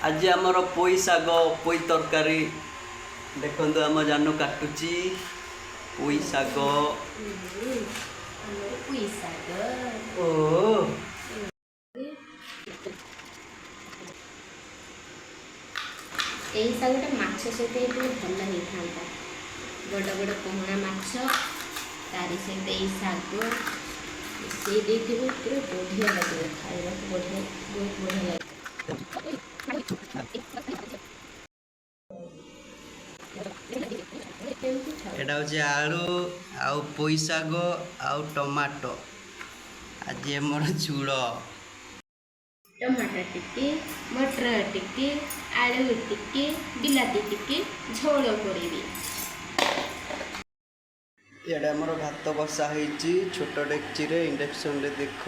ଆଜି ଆମର ପୋଇ ଶାଗ, ପୋଇ ତରକାରୀ। ଦେଖନ୍ତୁ, ଆମ ଜାନୁ କାଟୁଛି ପୋଇ ଶାଗ। ଆମର ପୋଇ ଶାଗ। ଓ। ଏଇ ଶାଗଟା ମାଛ ସହିତ ହେଇଥିଲେ ଭଲ ହେଇଥାନ୍ତା। ବଡ଼ ବଡ଼ ପୋହଳା ମାଛ, ତାରି ସହିତ ଏଇ ଶାଗ ମିଶେଇ ଦେଇଥିବ, ପୁରା ବଢ଼ିଆ ଲାଗିବ ଖାଇବାକୁ। ବଢ଼ିଆ, ବହୁତ ବଢ଼ିଆ ଲାଗିବ। ଏମିତି ଖାଉ। ଏଇଟା ହେଉଛି ଆଳୁ ଆଉ ପୋଇ ଶାଗ ଆଉ ଟମାଟୋ। ଆଜି ଆମର ଝୁଳ। ଟମାଟୋ ଟିକେ, ମଟର ଟିକେ, ଆଳୁ ଟିକେ, ବିଲାତି ଟିକେ, ଝୋଳ କରିବି। ଇଆଡ଼େ ଆମର ଭାତ ବସା ହେଇଛି ଛୋଟ ଡେକ୍ଚିରେ, ଇଣ୍ଡକ୍ସନରେ। ଦେଖ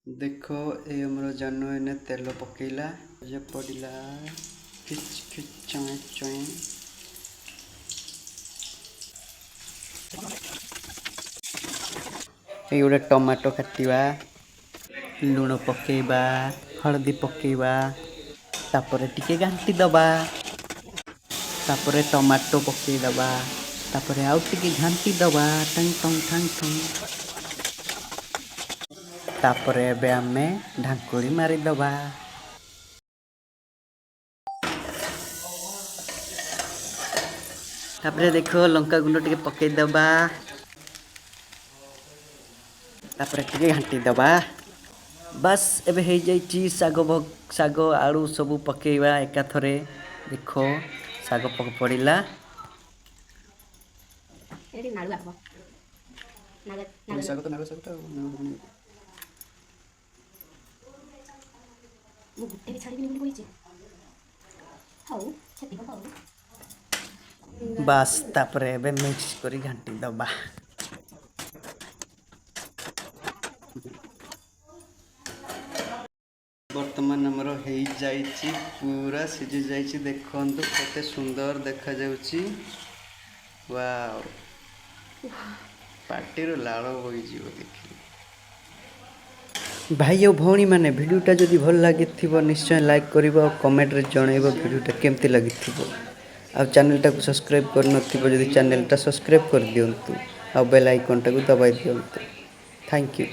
ଦେଖ, ଏଇ ଆମର ଜାନୁ ଏନେ ତେଲ ପକେଇଲା ଯେ ପଡ଼ିଲା ଖିଚ ଖିଚ, ଚଏଁ ଚଏଁ। ଏଇ ଗୋଟେ ଟମାଟୋ କାଟିବା, ଲୁଣ ପକେଇବା, ହଳଦୀ ପକେଇବା, ତାପରେ ଟିକେ ଘାଣ୍ଟି ଦବା, ତାପରେ ଟମାଟୋ ପକେଇଦବା, ତାପରେ ଆଉ ଟିକେ ଘାଣ୍ଟି ଦବା, ଟଙ୍ଗ ଟଙ୍ଗ ଠଙ୍ଗ ଠଙ୍ଗ। ତାପରେ ଏବେ ଆମେ ଢାଙ୍କୁଳି ମାରିଦବା। ତାପରେ ଦେଖ, ଲଙ୍କା ଗୁଣ୍ଡ ଟିକେ ପକେଇଦବା, ତାପରେ ଟିକେ ଘାଣ୍ଟି ଦବା। ବାସ୍, ଏବେ ହେଇଯାଇଛି ଶାଗ। ଶାଗ ଆଳୁ ସବୁ ପକେଇବା ଏକାଥରେ। ଦେଖ, ଶାଗ ପଡ଼ିଲା। ଏଠି ନାଳୁଆ ହବ, ନାଳ ନାଳ। ଶାଗ ତ ନାଳ ଶାଗ ତ। ମୁଁ ଗୋଟେ ବି ଛାଡ଼ିବିନି ବୋଲି କହିଛି। ହଉ, ସେତିକି ହଉ। ବାସ୍, ତାପରେ ଏବେ ମିକ୍ସ କରି ଘାଣ୍ଟି ଦବା। ବର୍ତ୍ତମାନ ଆମର ହେଇଯାଇଛି, ପୁରା ସିଝି ଯାଇଛି। ଦେଖନ୍ତୁ, କେତେ ସୁନ୍ଦର ଦେଖାଯାଉଛି। ୱାଓ, ପାଟିରୁ ଲାଳ ବୋହିଯିବ ଦେଖିଲେ। ଭାଇ ଆଉ ଭଉଣୀମାନେ, ଭିଡ଼ିଓଟା ଯଦି ଭଲ ଲାଗିଥିବ, ନିଶ୍ଚୟ ଲାଇକ୍ କରିବ ଆଉ କମେଣ୍ଟରେ ଜଣାଇବ ଭିଡ଼ିଓଟା କେମିତି ଲାଗିଥିବ। ଆଉ ଚ୍ୟାନେଲଟାକୁ ସବସ୍କ୍ରାଇବ୍ କରିନଥିବ ଯଦି, ଚ୍ୟାନେଲଟା ସବସ୍କ୍ରାଇବ୍ କରିଦିଅନ୍ତୁ ଆଉ ବେଲ୍ ଆଇକନ୍ଟାକୁ ଦବାଇ ଦିଅନ୍ତୁ। Thank you.